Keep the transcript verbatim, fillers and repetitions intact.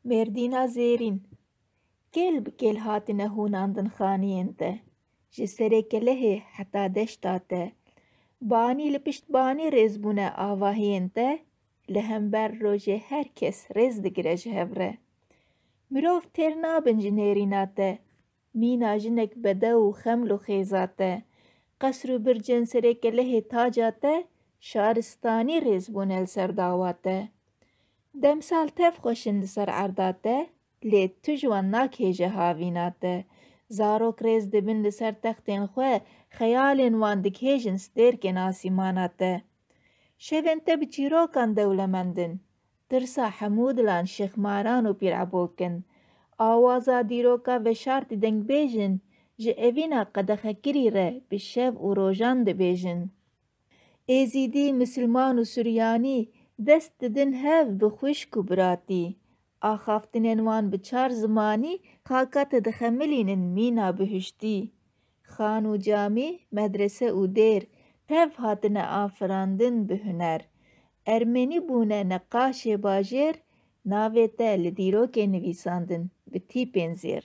Mêrdîna zêrîn. Kêl bi kêl hatine hûnandin xaniyên te. Ji serê kelehê heta deşta te. Banî li pişt banî rêz bûne avahiyên te, li hember rojê her kes rêz digire ji hev re. Mirov têr nabin ji nêrîna te. Mîna jinek bedew û xeml û xêza te. Qesr û bircên serê kelehê taca te, şaristanî rêz bûne li ser dawa te. Demsal tev xweş in li ser erda te, lê tu ji wan nakihêje havîna te. Zarok rêz dibin li ser textên xwe, xeyalên wan dikihêjin stêrkên asîmana te. Şevên te bi çîrokan dewlemend in. Tirsa hemû dilan şêxmaran û pîr Ebok in. Awaza dîroka veşartî dengbêj in, ji evîna qedexekirî re bi şev û rojan dibêjin. Êzîdî, misilman û suryanî dest didin hev bi xwişk û biratî. Axaftinên wan bi çar zimanî xaka te dixemilînin mîna bihuştî. Xan û camî, medrese û dêr tev hatine afirandin bi huner. Ermenî bûne neqaşê bajêr, navê te li dîrokê nivîsandin bi tîpên zêr.